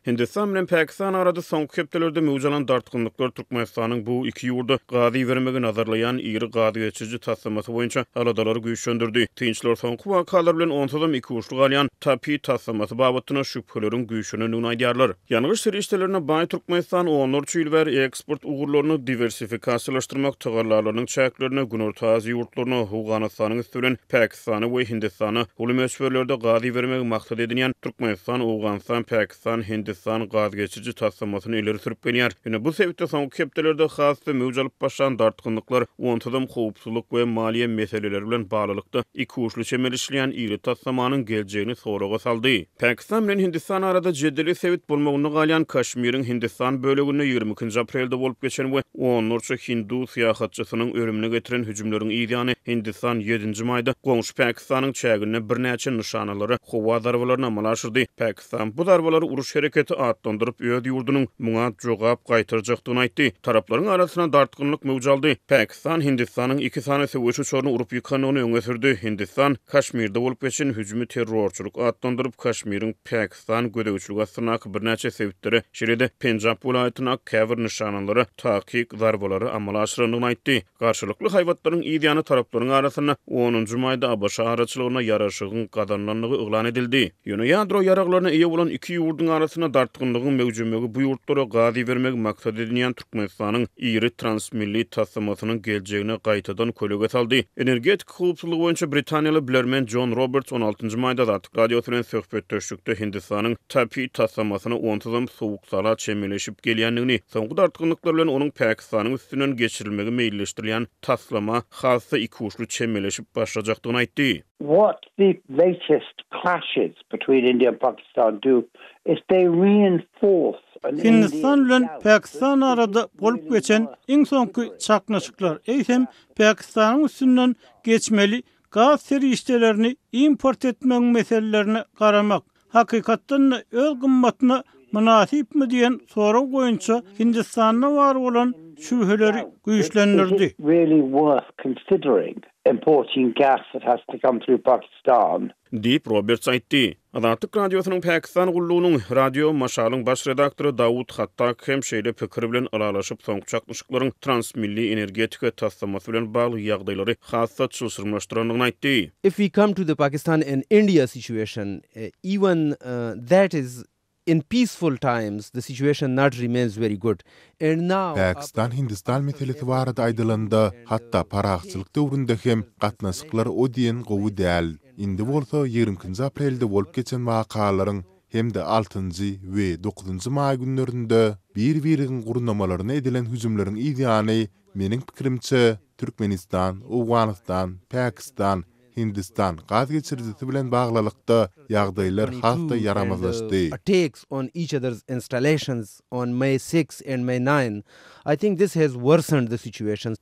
Hindistan bilen Pakistan arada soňky hepdelerde möwç alan dartgynlyklar Türkmenistanyň bu iki ýurda gaz ibermegi nazarlaýan iri gazgeçiriji taslamasy boýunça aladalary güýçlendirdi. Synçylar soňky wakalar bilen onsuzam ikuçly galýan TAPI taslamasy babatynda şübheleriň güýçlenendigini aýdýarlar. Ýangyç serişdelerine baý Türkmenistan onlarça ýyl bäri eksport ugurlaryny diwersifikasiýalaşdyrmak tagallalarynyň çäklerinde Günorta Aziýa ýurtlaryna, Owganystanyň üsti bilen Pakistana we Hindistana uly möçberlerde gaz ibermegi maksat edinýän Türkmenistan, Owganystan, Pakistan, Hindistan gazgeçiriji taslamasyny ileri sürüp gelýär. Ýöne bu sebitde soňky hepdelerde has-da möwç alyp başlan dartgynlyklar onsuzam howpsuzlyk we maliýe meseleleri bilen baglylykda ikuçly çemeleşilýän iri taslamanyň geljegini soraga saldy. Pakistan bilen Hindistan arada jedelli sebit bolmagynda galýan Kaşmiriň Hindistan böleginde 22-nji aprelde bolup geçen we onlarça hindu syýahatçysynyň ölümine getiren hüjümleriň yzýany Hindistan ýedinji maýda goňşy Pakistanyň çäginde birnäçe nyşanalara howa zarbalaryny amala aşyrdy. Pakistan bu zarbalary uruş hereketi atlandyryp, öz ýurdunyň muňa jogap gaýtarjakdygyny aýtdy. Taraplaryň arasynda dartgynlyk möwç aldy. Pakistan Hindistanyň iki sany söweş uçaryny urup ýykandygyny öňe sürdi. Hindistan Kaşmirde bolup geçen hüjümi terrorçylyk atlandyryp, Kaşmiriň Pakistan gözegçiligi astyndaky birnäçe sebitlere, şeýle-de Penjap welaýatyndaky käbir nyşanalara takyk zarbalary amala aşyrandygyny aýtdy. Garşylykly haýbatlaryň yz ýany taraplaryň arasynda onunjy maýda ABŞ araçylygynda ýaraşygyň gazanylandygy yglan edildi. Ýöne ýadro ýaraglaryna eýe bolan iki ýurduň arasynda dartgynlygyň möwjemegi bu ýurtlara gaz ibermegi maksat edinýän Türkmenistanyň iri transmilli taslamasynyň geljegine gaýtadan kölege saldy. Energetika howpsuzlygy boýunça britaniýaly bilermen Jon Roberts on altynjy maýda Azatlyk Radiosy bilen söhbetdeşlikde Hindistanyň TAPI taslamasyna onsuzam sowuk-sala çemeleşip gelýändigini, soňky dartgynlyklar bilen onuň Pakistanyň üstünden geçirilmegi meýilleşdirilýän taslama has-da ikuçly çemeleşip başlajakdygyny aýtdy. What the latest clashes between India and Pakistan do is they reinforce an Indian Hindistan bilen Pakistan arada bolup geçen iň soňky çaknyşyklar, eýsem, Pakistanyň üstünden geçmeli gaz serişdelerini import etmegiň meselelerine garamak, hakykatdan-da öz gymmatyna mynasypmy diýen sorag boýunça Hindistanda bar bolan şübheleri güýçlendirdi. Diýip, Roberts aýtdy. Azatlyk Radiosynyň Pakistan gullugynyň Radio Maşalyň baş redaktory Dawud Hattak hem şeýle pikir bilen ylalaşyp, soňky çaknyşyklaryň transmilli energetika taslamasy bilen bagly ýagdaýlary has-da çylşyrymlaşdyrandygyny aýtdy. If we come to the Pakistan and India situation, even that is In peaceful times the situation not remains very good and now Pakistan-Hindistan meselesi barada aýdylanda, hatda parahatçylyk döwründe hem gatnaşyklar o diýen gowy däl. Indi bolsa 22-nji aprelde bolup geçen wakalaryň hem-de altynjy we dokuzynjy maý günlerinde bir-birigiň gurnamalaryna edilen hüjümleriň yzýany Meniň pikirimçe, Türkmenistan, Owganystan, Pakistan, Hindistan gaz geçirijisi bilen baglylykda ýagdaýlar has-da ýaramazlaşdy.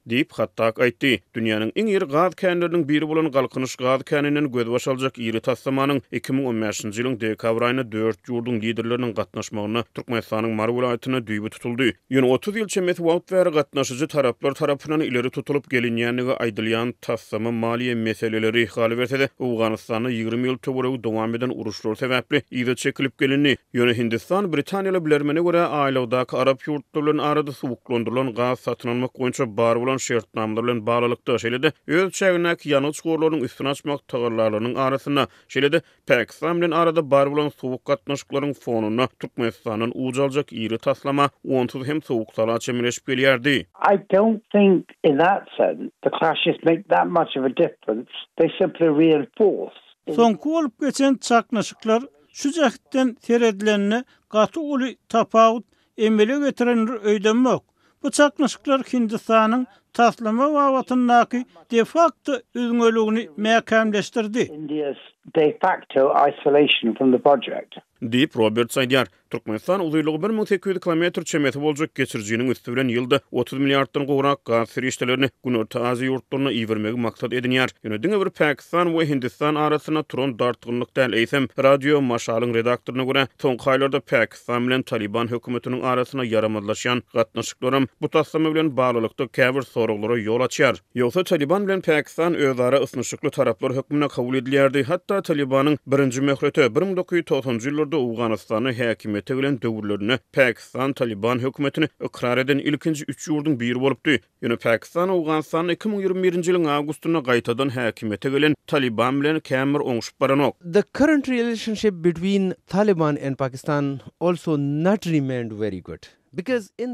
Diýip, Hattak aýtdy. Dünýäniň iň iri gaz känleriniň biri bolan Galkynyş gaz käninden gözbaş aljak iri taslamanyň 2015-nji ýylyň dekabr aýynda dört ýurduň liderleriniň gatnaşmagynda Türkmenistanyň Mary welaýatynda düýbi tutuldy. Ýöne 30 ýyl çemesi wagt bäri gatnaşyjy taraplar tarapyndan ileri tutulyp gelinýändigi aýdylýan taslama maliýe meseleleri, galyberse-de, Owganystanda 20 ýyl töweregi dowam eden uruşlar sebäpli yza çekilip gelindi. Ýöne Hindistan britaniýaly bilermene görä, aýlagdaky arap ýurtlary bilen arada suwuklandyrylan gaz satyn almak boýunça bar bolan şertnamalar bilen baglylykda, şeýle-de öz çägindäki ýangyç gorlarynyň üstüni açmak tagallalarynyň arasynda, şeýle-de Pakistan bilen arada bar bolan sowuk gatnaşyklaryň fonunda Türkmenistandan uç aljak iri taslama onsuz hem sowuk-sala çemeleşip gelýärdi. I don't think in that sense the clashes make that much of a difference, they simply reinforce. Soňky bolup geçen çaknyşyklar şu jähtden seredilende gaty uly tapawut emele getirendir öýdemok. Bu çaknyşyklar Hindistanyň taslama babatyndaky de-fakto üzňeligini mäkämleşdirdi. India's de facto isolation from the project. Diýip, Roberts aýdýar. Türkmenistan uzynlygy 1800 kilometr çemesi boljak geçirijiniň üsti bilen ýylda 30 milliarddan gowrak gaz serişdelerini Günorta Aziýa ýurtlaryna ibermegi maksat edinýär. Ýöne diňe bir Pakistan we Hindistan arasynda turan dartgynlyk däl, eýsem, Radio Maşalyň redaktoryna görä, soňky aýlarda Pakistan bilen Talyban hökümetiniň arasynda ýaramazlaşýan gatnaşyklaram bu taslama bilen baglylykda käbir sorag. Soraglara ýol açýar. Ýogsa Talyban bilen Pakistan özara ysnyşykly taraplar hökmünde kabul edilýärdi. Hatda Talybanyň birinji möhlete, 1990-njy ýyllarda Owganystanda häkimiýete gelen döwürlerinde Pakistan Talyban hökümetini ykrar eden ilkinji üç ýurduň biri bolupdy. Ýöne Pakistan Owganystanda 2021-nji ýylyň awgustynda gaýtadan häkimiýete gelen Talyban bilen kän bir oňşup baranok. The current relationship between Taliban and Pakistan also not remained very good.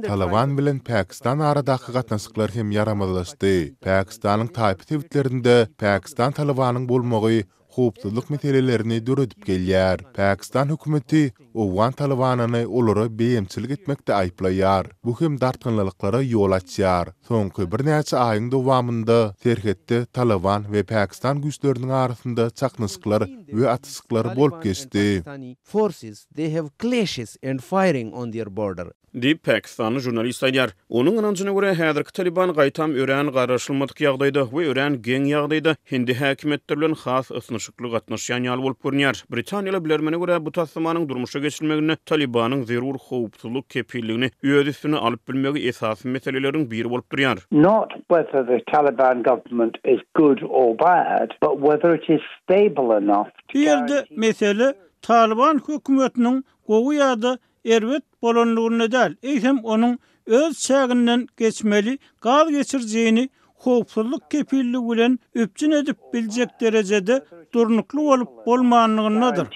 Talyban bilen Pakistan aradaky gatnaşyklar hem ýaramazlaşdy. Pakistanyň taýpa sebitlerinde Pakistan Talybanyň bolmagy howpsuzlyk meselelerini döredip gelýär. Pakistan hökümeti owgan Talybanyny olara beýemçilik etmekde aýyplaýar. Bu hem dartgynlylyklara ýol açýar. Soňky birnäçe aýyň dowamynda serhetde Talyban we Pakistan güýçleriniň arasynda çaknyşyklar we atyşyklar bolup geçdi. They have clashes and firing on their border. Diýip, pakistanly žurnalist aýdýar. Onuň ynanjyna görä, häzirki Talyban gaýtam örän garaşylmadyk ýagdaýda we örän geň ýagdaýda hindi häkimiýetleri bilen has ysnyşykly gatnaşýan ýaly bolup görünýär. Britaniýaly bilermene görä, bu taslamanyň durmuşa geçirilmeginde Talybanyň zerur howpsuzlyk kepilligini öz üstüne alyp bilmegi esasy meseleleriň biri bolup durýar. Not whether the Taliban government is good or bad, but whether it is stable enough to Bu ýerde mesele Talyban hökümetiniň gowy ýa-da erbet bolanlygynda däl, eýsem onuň öz çäginden geçmeli gaz geçirijini howpsuzlyk kepilligi bilen üpjün edip biljek derejede durnukly bolup bolmanlygyndadyr.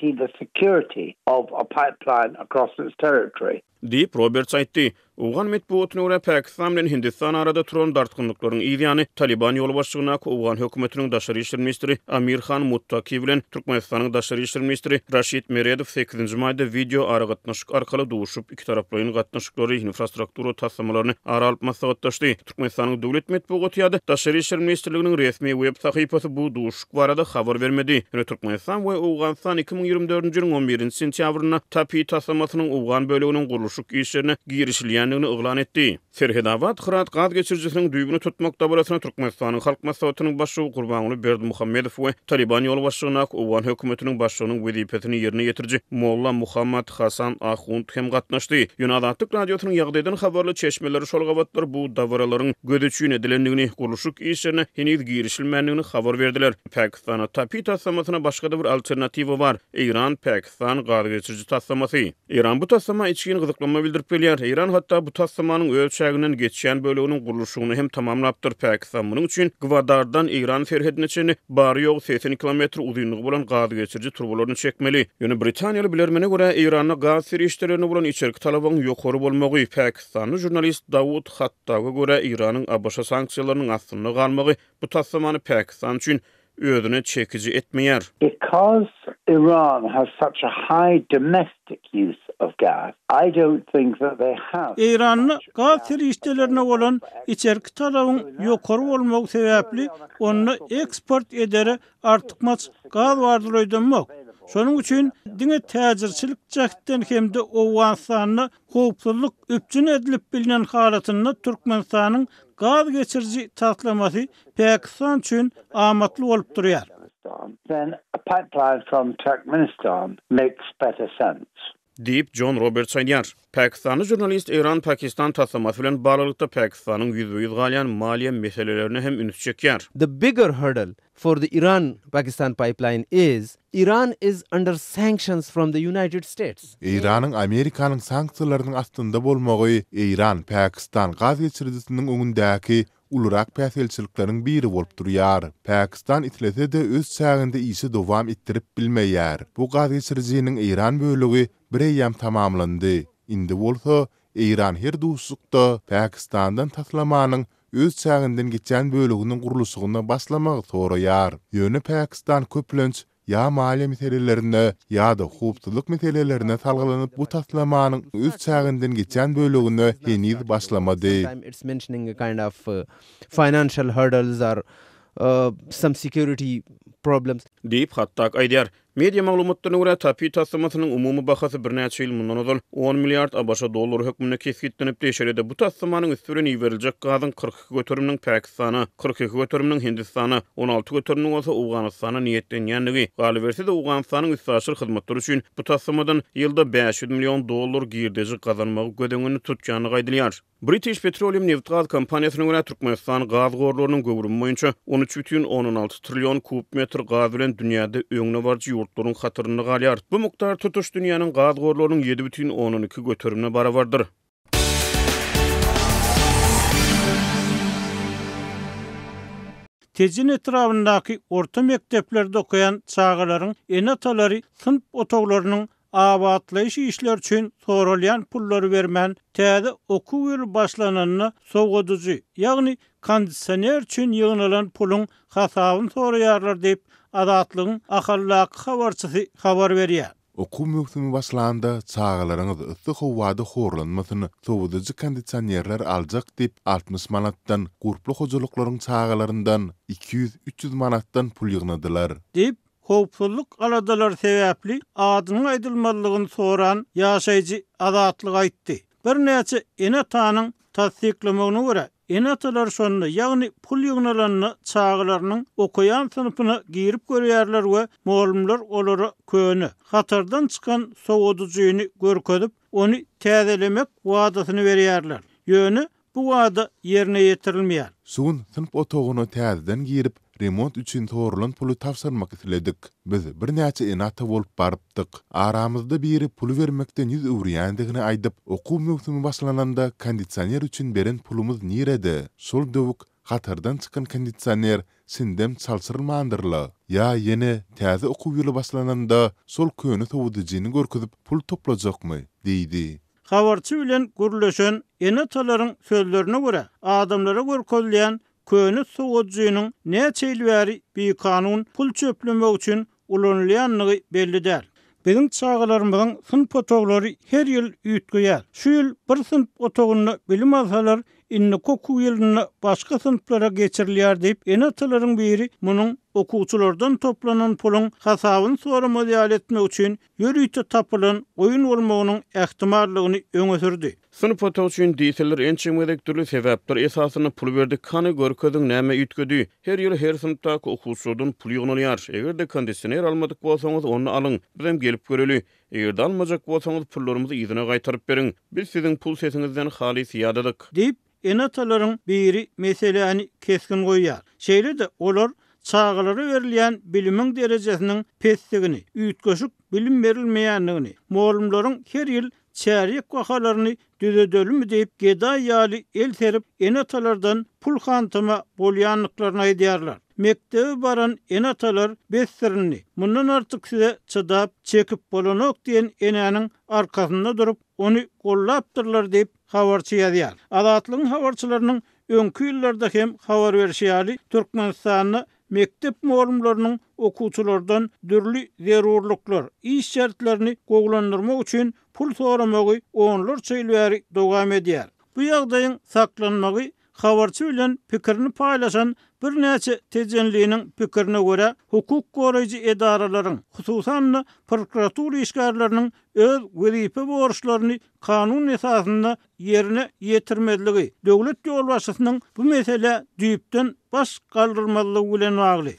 Diýip, Roberts aýtdy. Owgan metbugatyna görä, Pakistan bilen Hindistan arada turan dartgynlyklaryň yz ýany, Talyban ýolbaşçylygyndaky owgan hökümetiniň daşary işler ministri Amir Han Muttaki bilen Türkmenistanyň daşary işler ministri Raşid Meredow sekizinji maýda wideo aragatnaşyk arkaly duşup, ikitaraplaýyn gatnaşyklary, infrastruktura taslamalaryny ara alyp maslahatlaşdy. Türkmenistanyň döwlet metbugaty ýa-da Daşary işler ministrliginiň resmi web sahypasy bu duşuşyk barada habar bermedi. Ýöne Türkmenistan we Owganystan 2024-nji ýylyň on birinji sentýabrynda TAPI taslamasynyň owgan böleginiň gurluşyk işlerine girişilýändigini yglan etdi. Serhedabat-Hyrat gaz geçirijisiniň düýbüni tutmak dabarasyna Türkmenistanyň Halk Maslahatynyň Başlygy Gurbanguly Berdimuhamedow we Talyban ýolbaşçylygyndaky owgan hökümetiniň başlygynyň wezipesini ýerine ýetiriji Molla Muhammad Hasan Ahund hem gatnaşdy. Ýöne Azatlyk Radiosynyň ýagdaýdan habarly çeşmeleri şol gabatlar bu dabaralaryň göz üçin edilendigini, gurluşyk işlerine heniz girişilmändigini habar berdiler. Pakistana TAPI taslamasyna başga-da bir alternatiwa bar, Eýran, Pakistan gazgeçiriji taslamasy. Eýran bu taslama içgin gyzyklanma bildirip gelýär. Eýran hatda bu taslamanyň öz çäginden geçýän böleginiň gurluşygyny hem tamamlapdyr. Pakistan munuň üçin Gwadardan Eýran serhedine çenli bary-ýogy 80 kilometr uzynlygy bolan gazgeçiriji turbalaryny çekmeli. Ýöne britaniýaly bilermene görä, Eýranda gaz serişdelerine bolan içerki talabyň ýokary bolmagy, pakistanly žurnalist Dawud Hattaga görä, Eýranyň ABŞ sanksiýalarynyň astynda galmagy bu taslamany Pakistan üçin özüne çekiji etmeýär. Because Iran has such a high domestic use of gas, I don't think that they have Eýranda gaz serişdelerine bolan içerki talabyň ýokary bolmagy sebäpli onda eksport edere artykmaç gaz bardyr öýdemok. Şonuň üçin diňe täjirçilik jähtden hem-de Owganystanda howpsuzlyk üpjün edilip bilnen halatynda Türkmenistanyň gaz geçiriji taslamasy Pakistan üçin amatly bolup durýar. Diýip, Jon Roberts aýdýar. Pakistanly žurnalist Eýran-Pakistan taslamasy bilen baglylykda Pakistanyň ýüzbe-ýüz galýan maliýe meselelerine hem üns çekýär. The bigger hurdle for the Iran-Pakistan pipeline is Iran is under sanctions from the United States. Eýranyň Amerikanyň sanksiýalarynyň astynda bolmagy Eýran-Pakistan gaz geçirijisiniň öňündäki ulurak päsgelçilikleriň biri bolup durýar. Pakistan islese-de öz çäginde işi dowam etdirip bilmeýär. Bu gazgeçirijiniň eýran bölegi bireýýäm tamamlandy. Indi bolsa Eýran her duşuşykda Pakistandan taslamanyň öz çäginden geçýän böleginiň gurluşygyna başlamagy soraýar. Ýöne Pakistan köplenç ýa maliýe meselelerine ýa-da howpsuzlyk meselelerine salgylanyp bu taslamanyň öz çäginden geçýän bölegine heniz başlamady. Diýip, Hattak aýdýar. Media maglumatlaryna görä, TAPI taslamasynyň umumy bahasy birnäçe ýyl mundan ozal on milliard ABŞ dollary hökmünde kesgitlenipdi. Şeýle-de bu taslamanyň üsti bilen iberiljek gazyň 42 göteriminiň Pakistana, 42 göteriminiň Hindistana, 16 göteriminiň bolsa Owganystana niýetlenýändigi, galyberse-de, Owganystanyň üstaşyr hyzmatlary üçin bu taslamadan ýylda 500 million dollar girdeji gazanmagy göz öňünde tutýandygy aýdylýar. British Petroleum nebit-gaz kompaniýasyna görä, Türkmenistan gaz gorlarynyň göwrümi boýunça 13,6 trillion kub metr gaz bilen dünýäde öňdebaryjy ýurtlaryň hatarynda galýar. Bu mukdar tutuş dünýäniň gaz gorlarynyň 7,2 göterimine barabardyr. Tejen etrabyndaky orta mekdeplerde okaýan çagalaryň ene-atalary synp otaglarynyň abatlaýyş işleri üçin soralýan pullary bermän, täze okuw ýyly başlananda sowadyjy, ýagny kondisioner üçin ýygnalan puluň hasabyny soraýarlar diýip, Azatlygyň Ahaldaky habarçysy habar berýär. Okuw möwsümi başlanda, çagalaryňyz yssy howada horlanmasyn, sowadyjy kondisionerler aljak diýip, 60 manatdan, gurply hojalyklaryň çagalaryndan 200-300 manatdan pul ýygnadylar. Diýip, howpsuzlyk aladalary sebäpli adynyň aýdylmazlygyny soran ýaşaýjy Azatlyga aýtdy. Birnäçe ene-atanyň tassyklamagyna görä, ene-atalar şonda, ýagny pul ýygnalanda çagalarynyň okaýan synpyna girip görýärler we mugallymlar olara köne, hatardan çykan sowadyjyny görkezip, ony täzelemek wadasyny berýärler. Ýöne bu wada ýerine ýetirilmeýär. Şu gün synp otagyna täzeden girip, remont üçin soralan puly tabşyrmak isledik. Biz birnäçe ene-ata bolup barypdyk. Aramyzda biri puly bermekden ýüz öwürýändigini aýdyp, okuw möwsümi başlananda kondisioner üçin beren pulumyz nirede? Şol döwük, hatardan çykan kondisioner şindem çalşyrylmandyr-la? Ýa ýene täze okuw ýyly başlananda şol köne sowadyjyny görkezip pul toplajakmy? diýdi. Habarçy bilen gürleşen ene-atalaryň sözlerine görä, adamlara görkezilýän köne sowadyjynyň näçe ýyl bäri bikanun pul çöplemek üçin ulanylýandygy belli däl. Biziň çagalarymyzyň synp otaglary her ýyl üýtgeýär. Şu ýyl bir synp otagynda bilim alsalar, indiki okuw ýylynda başga synplara geçirilýär diýip, ene-atalaryň biri munuň okuwçylardan toplanan puluň hasabyny soramaz ýaly etmek üçin ýörite tapylan oýun bolmagynyň ähtimallygyny öňe sürdi. Synp otagy üçin diýseler ençeme gezek dürli sebäpler esasynda pul berdik, hany görkeziň näme üýtgedi? Her ýyl her synpdaky okuwçylardan pul ýygnalýar. Eger-de kondisioner almadyk bolsaňyz onda alyň, bizem gelip göreli. Eger-de almajak bolsaňyz pullarymyzy yzyna gaýtaryp beriň. Biz siziň pul sesiňizden halys ýadadyk. Diýip, Ene-atalaryň biri meseläni kesgin goýýar. Şeýle-de, olar çagalara berilýän bilimiň derejesiniň pesdigini, üýtgeşik bilim berilmeýändigini, mugallymlaryň her ýyl çärýek bahalaryny düzedelimi diýip, gedaý ýaly el serip, ene-atalardan pul hantama bolýandyklaryny aýdýarlar. Mekdebe baran ene-atalar besdir indi, mundan artyk size çydap, çekip bolanok diýen enäniň arkasynda durup, ony gollapdyrlar diýip, habarçy ýazýar. Azatlygyň habarçylarynyň öňki ýyllarda hem habar berşi ýaly, Türkmenistanda mekdep mugallymlarynyň okuwçylardan dürli zerurlyklar, iş şertlerini gowulandyrmak üçin pul soramagy onlarça ýyl bäri dowam edýär. Bu ýagdaýyň saklanmagy Habarçy bilen pikirini paýlaşan birnäçe tejenliniň pikirine görä, hukuk goraýjy edaralaryň, hususan-da, prokuratura işgärleriniň öz wezipe borçlaryny kanun esasynda ýerine ýetirmezligi, döwlet ýolbaşçysynyň bu meselä düýpden baş galdyrmazlygy bilen bagly.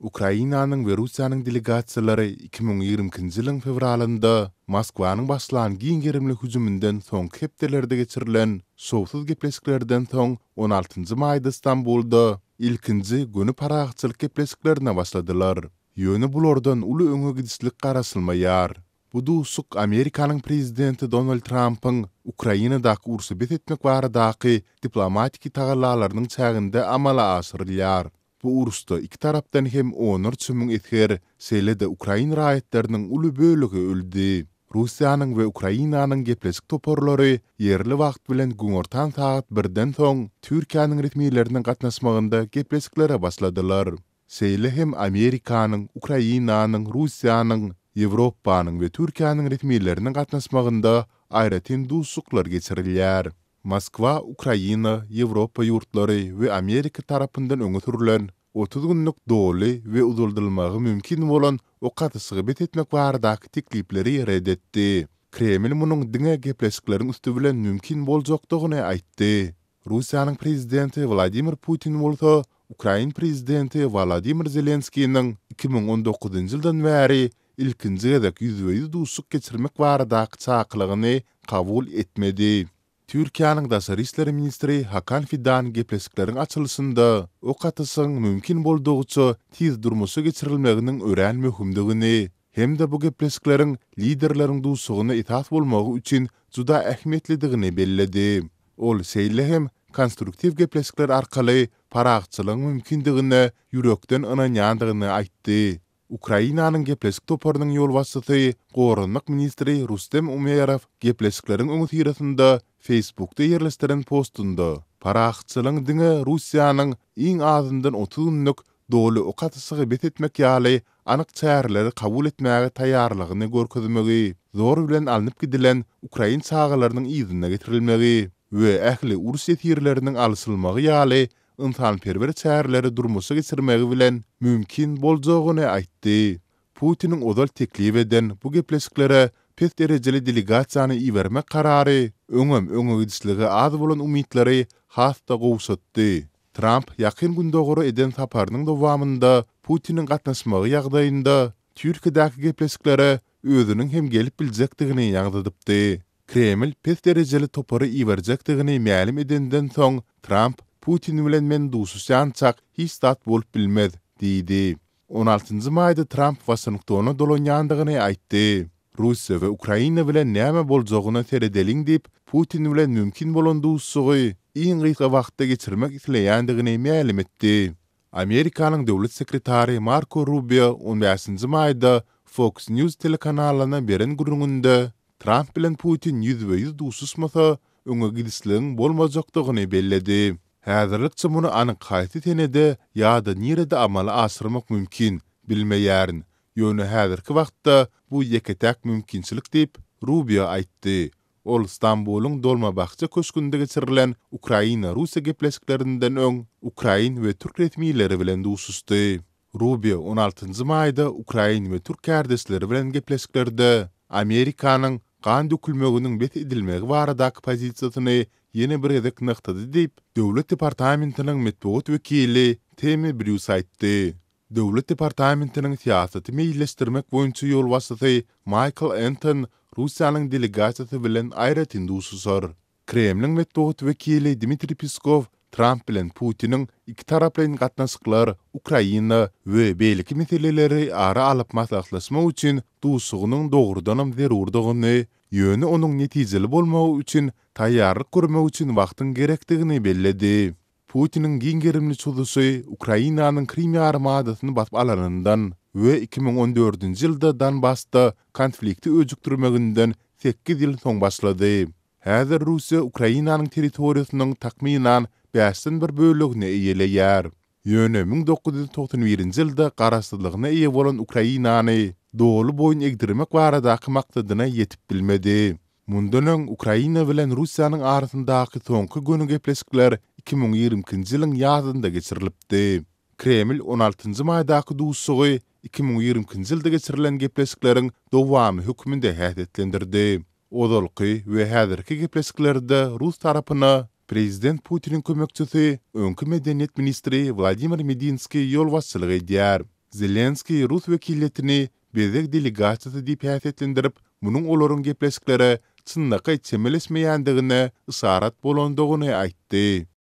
Ukrainanyň we Russiýanyň delegasiýalary 2022-nji ýylyň fewralynda Moskwanyň başlan giň gerimli hüjüminden soňky hepdelerde geçirilen şowsuz gepleşiklerden soň on altynjy maýda Stambulda ilkinji göni parahatçylyk gepleşiklerine başladylar. Ýöne bulardan uly öňe gidişlik garaşylmaýar. Bu duşuşyk Amerikanyň prezidenti Donald Trampyň Ukrainadaky urşy bes etmek baradaky diplomatiki tagallalarynyň çäginde amala aşyrylýar. Bu uruşda iki tarapdan hem onlarça müň esger, şeýle-de ukrain raýatlarynyň uly bölegi öldi. Russiýanyň we Ukrainanyň gepleşik toparlary ýerli wagt bilen günortan sagat birden soň Türkiýäniň resmileriniň gatnaşmagynda gepleşiklere başladylar. Şeýle hem Amerikanyň, Ukrainanyň, Russiýanyň, Ýewropanyň we Türkiýäniň resmileriniň gatnaşmagynda aýratyn duşuşyklar geçirilýär. Moskwa Ukraina, Ýewropa ýurtlary we Amerika tarapyndan öňe sürlen, 30 günlük doly we uzaldylmagy mümkin bolan ok atyşygy bes etmek baradaky teklipleri ret etdi. Kreml munuň diňe gepleşikleriň üsti bilen mümkin boljakdygyny aýtdy. Russiýanyň prezidenti Wladimir Putin bolsa ukrain prezidenti Wolodymyr Zelenskiniň 2019-njy ýyldan bäri ilkinji gezek ýüzbe-ýüz duşuşyk geçirmek baradaky çakylygyny kabul etmedi. Türkiýäniň daşary işler ministri Hakan Fidan gepleşikleriň açylyşynda ok atyşygyň mümkin boldugyça tiz durmuşa geçirilmeginiň örän möhümdigini hem-de bu gepleşikleriň liderleriň duşuşygyna esas bolmagy üçin juda ähmiýetlidigini belledi. Ol şeýle hem konstruktiw gepleşikler arkaly parahatçylygyň mümkindigine ýürekden ynanýandygyny aýtdy. Ukrainanyň gepleşik toparynyň ýolbaşçysy, goranmak ministri Rustem Umerow gepleşikleriň öňüsyrasynda Facebookda ýerleşdiren postunda, parahatçylygyň diňe Russiýanyň iň azyndan 30 günlük doly ok atyşygy bes etmek ýaly anyk çäreleri kabul etmäge taýýarlygyny görkezmegi, zor bilen alnyp gidilen ukrain çagalarynyň yzyna getirilmegi we ähli uruş ýesirleriniň alyşylmagy ýaly ynsanperwer çäreleri durmuşa geçirmegi bilen mümkin boljagyny aýtdy. Putiniň ozal teklip eden bu gepleşiklere pes derejeli delegasiýany ibermek karary öňem öňegidişlige az bolan umytlary has-da gowşatdy. Tramp Ýakyn Gündogara eden saparynyň dowamynda Putiniň gatnaşmagy ýagdaýynda Türkiýedäki gepleşiklere özüniň hem gelip biljekdigini ýaňzydypdy. Kreml pes derejeli topary iberjekdigini mälim edenden soň, Tramp, Putin bilen men duşuşýançak hiç zat bolup bilmez diýdi. On altynjy maýda Tramp Waşingtona dolanýandygyny aýtdy. Russiýa we Ukraina bilen näme boljagyna seredeliň diýip, Putin bilen mümkin bolan duşuşygy iň gysga wagtda geçirmek isleýändigini mälim etdi. Amerikanyň döwlet sekretary Marko Rubio on bäşinji maýda Fox News telekanalyna beren gürrüňinde, Tramp bilen Putin ýüzbe-ýüz duşuşmasa, öňe gidişligiň bolmajakdygyny belledi. Häzirlikçe muny anyk haýsy senede ýa-da nirede amala aşyrmak mümkin, bilmeýärin. Ýöne häzirki wagtda bu ýeke-täk mümkinçilik diýip, Rubio aýtdy. Ol Stambulyň Dolmabahçe köşgünde geçirilen Ukraina-Russiýa gepleşiklerinden öň ukrain we türk resmileri bilen duşuşdy. Rubio on altynjy maýda ukrain we türk kärdeşleri bilen gepleşiklerde Amerikanyň gan dökülmeginiň bes edilmegi baradaky pozisiýasyny ýene bir gezek nygtady diýip, Döwlet departamentiniň metbugat wekili Tammy Brýus aýtdy. Döwlet departamentiniň syýasaty meýilleşdirmek boýunça ýolbaşçysy Maýkl Enton Russiýanyň delegasiýasy bilen aýratyn duşuşar. Kremliň metbugat wekili Dmitriý Peskow Tramp bilen Putiniň ikitaraplaýyn gatnaşyklar, Ukraina we beýleki meseleleri ara alyp maslahatlaşmak üçin duşuşygynyň dogrudanam zerurdygyny, ýöne onuň netijeli bolmagy üçin taýýarlyk görmek üçin wagtyň gerekdigini belledi. Putiniň giň gerimli çozuşy Ukrainanyň Krym ýarymadasyny basyp alanyndan we 2014-nji ýylda Donbasda konflikti öjükdirmeginden sekiz ýyl soň başlady. Häzir Russiýa Ukrainanyň territoriýasynyň takmynan bäşden bir bölegini eýeleýär. Ýöne 1991-nji ýylda garaşsyzlygyna eýe bolan Ukrainany doly boýun egdirmek baradaky maksadyna ýetip bilmedi. Mundan öň Ukraina bilen Russiýanyň arasyndaky soňky göni gepleşikler 2022-nji ýylyň ýazynda geçirilipdi. Kreml on altynjy maýdaky duşuşygy 2022-nji ýylda geçirilen gepleşikleriň dowamy hökmünde häsiýetlendirdi. Ozalky we häzirki gepleşiklerde rus tarapyna prezident Putiniň kömekçisi, öňki medeniýet ministri Wladimir Medinskiý ýolbaşçylyk edýär. Zelenskiý rus wekiliýetini bezeg delegasiýasy diýip häsiýetlendirip, munuň olaryň gepleşiklere çynlakaý çemeleşmeýändigine yşarat bolandygyny aýtdy.